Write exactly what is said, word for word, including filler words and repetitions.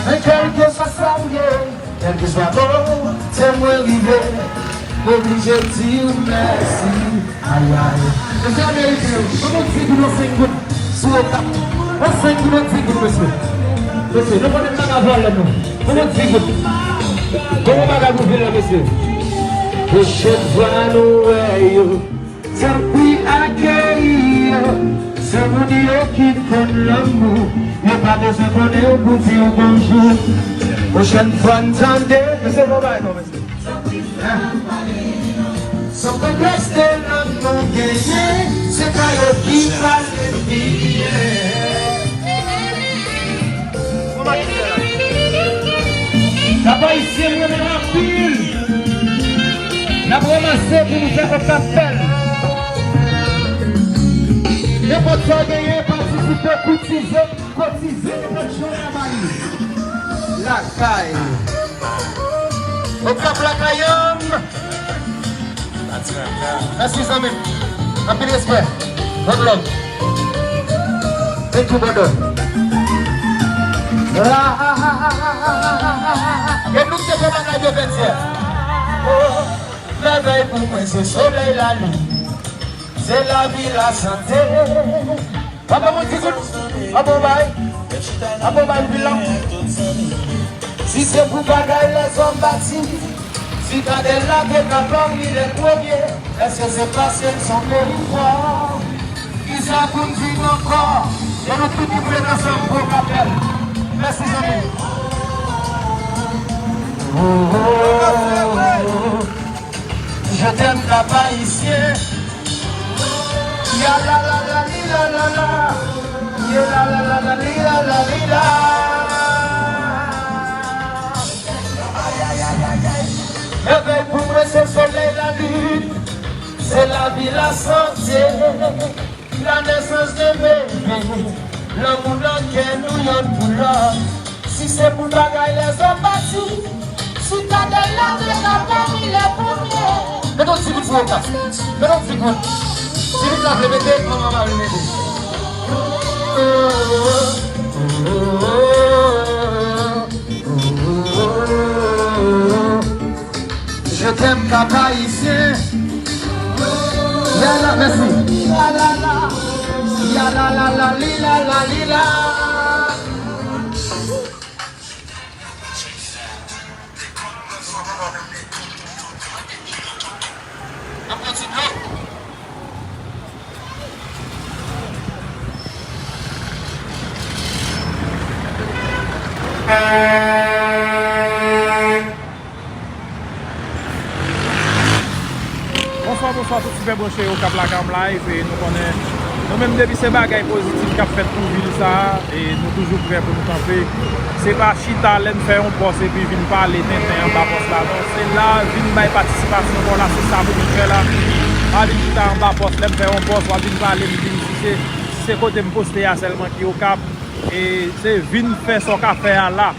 Men kèlkeswa sa m ye, kèlkeswa kote mwen rive, m oblije di w mèsi. Ayayay. Mesye a merite yo. Ban mwen di goud, yon senk goud. Sou Okap. Yon senk goud, yon di goud, mesye. Mesye, nou konnen m pa ka vòlè, non. Ban mwen di goud. Ban mwen bagay pou vil la, mesye. Pwochèn fwa nou wè yo, tanpri akeyi yo. Se moun yo ki konn lanmou. Yo pa bezwen konnen w pou di w bonjou. Pwochèn fwa n tande. Mesye, bon bagay, non, mesye. Son konplèks de lanmou genyen, se pa yo ki pale byen. Pèp ayisyen, m renmen anpil. N ap ranmase pou nou fè Okap bèl. Nenpòt sa w genyen, patisipe, kotize. Kotize, nenpòt jan w ka ba li. Lakay. Okap lakay an. Mèsi, zanmi m. Anpil respè. One love. Thank you, brother. E nou ki te fè bagay de fèt yè. Mèvèy pou mwen, se solèy, lalin. Se lavi, lasante. Papa mwen ti kout. Apa w bay? Apa w bay pil la? Si se pou bagay lèzòm bati, Sitadèl la te ka pami lè premye. Èske se paske n se yon peyi fò? Kisa pou n di ankò? E nou tout ki pou ret ansanm pou Okap bèl. Mèsi, zanmi. Oh, oh, oh, oh. Je t'aime, Cap Haïtien. Ya la la la li la la la. Ya la la la la li la la li la. Ay, ay, ay, ay, ay. Mèvèy pou mwen se solèy, lalin, se lavi, lasante. La nesans de bebe, lanmou nan kè nou yonn pou lòt. Si se pou bagay lèzòm bati, Sitadèl la te ka pami lè premye. Mete yon ti kout pou Okap. Mete yon ti kout. Ti kout la vle mete, manman pa vle mete. Je t'aime, Cap Haïtien. Ya la, mèsi. Ya la la. Ya la la la, li la la, li la. N ap pran ti dlo. Bonswa, bonswa tout sipè branche yo k ap lage m live, e nou konnen nou menm depi se bagay pozitif k ap fèt pou vil sa a, e nou toujou prè pou nou kanpe. Se pa chita lè n fè yon pòs epi vin pale tenten anba pòs la non. Se la vin bay patisipasyon pa w la, se sa pou vin fè la. Pa vin chita anba pòs, lè m fè yon pòs, w ap vin pale m vin si se, si se kote m poste a sèlman ki Okap. E se vin fè sa w ka fè a la.